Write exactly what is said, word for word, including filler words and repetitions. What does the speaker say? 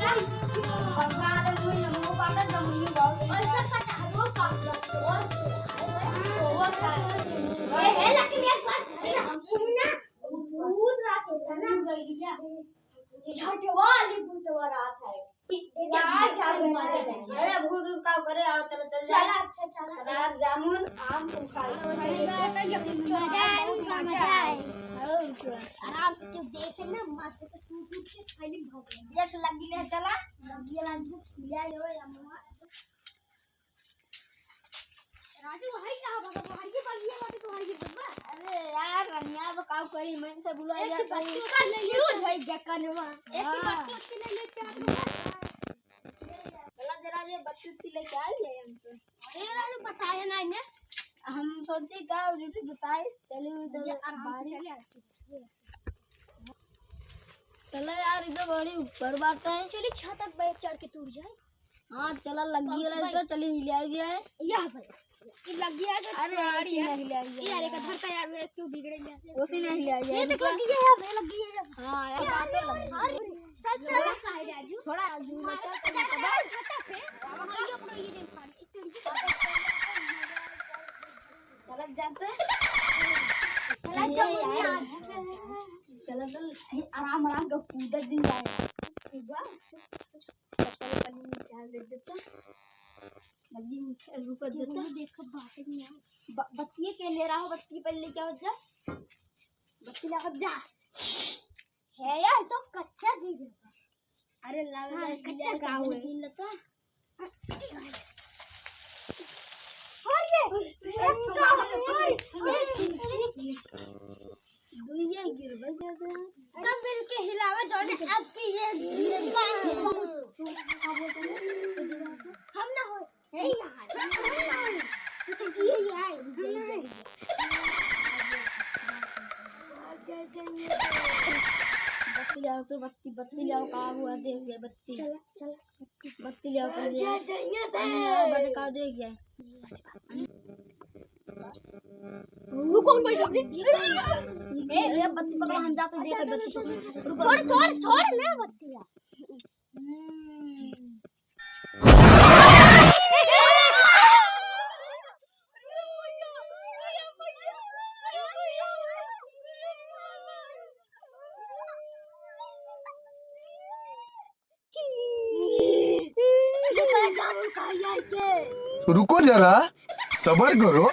और सब कटा, वो काट लो। और, और, वो काट लो। ए, हे, लेकिन एक बात, सुन ना, भूत रात होता ना, झटवा वाली भूत रात है। अरे भूत का करे, आओ, चलो, चल जाए। चला, अच्छा, चला। अनार, जामुन, आम तुम खा लो। मजा आए, मजा आए। आराम से क्यों देखे ना, मस्त से तू दूर से खाली भाग। देख लगी ले, चला। लगी ले, ले लो, या मम्मा। राजू, हई कहाँ बा? हई के बगिया बाटे, तो हई के बा। अरे यार, रनिया बा, काऊ करी, मैं से बुला एक यार, बत्ती कहीं उत्ती ले ले। Confuse है क्या कनवा? एक हाँ। बत्ती उत्ती ले ले, चार लोग। चला जरा, ये बत्ती उत्ती लेके आ गए हम तो। अरे राजू, बताए ना इन्हें। हम सोचे का, उन्हें बताए, चलो इधर ये आराम से बाहर। चले आए। चला यार, इधर बड़ी ऊपर बात है। चलिए, छत तक बैठ चढ़ के टूट जाए। हाँ, चला, लग गया, तो चली हिला दिया है। यह भाई, ये लग गया है, तो अरे, गाड़ी वैसे है। नहीं हिला दिया यार, एक यार। धर का यार, वे क्यों बिगड़े नहीं आते? वैसे नहीं हिला दिया ये है, तो निकला। लग गया है, ये लग गया है। हाँ, यार, ये बात तो अरे, लग गई। अरे, चल, चल, चल, राजू। थोड़ा आजू हमारे बचा, पास चल, जाओ, चल। छत पे। हम ये अपना ये नहीं खाने, इस तरीके से। चलत जाते। चलत ये जाओ, यार। चलत चल, आराम, आराम का कूदत दिन जाए। ठीक बा? चप्पल पहन के ध्यान दे देता। लगी रुक देता। देखो, बात नहीं है। ब-, बत्ती के ले रहा हो, बत्ती पहले लेके आओ जा। बत्ती लेके जा। है यार, तो कच्चा गिर गया। अरे, लावे हाँ, जाए, कच्चा गिर का हुए। गिर लेता। और ये, दुइया गिरबे दे दे। सब मिलके हिलावे, जौने अब की ये गिरता। हम ना हो। ए यार, ये, ये, ये। बत्ती लाओ तो, बत्ती, बत्ती लाओ, का हुआ, देख ले बत्ती। चला, चला। बत्ती लाओ, का हुआ? बड़े का देख जाए। वो कौन बैठा? ए, ए, बत्ती पकड़ो, हम जाते देखे बत्ती पकड़ो। छोड़, छोड़, छोड़ ना बत्ती यार। रुको जरा, सबर करो।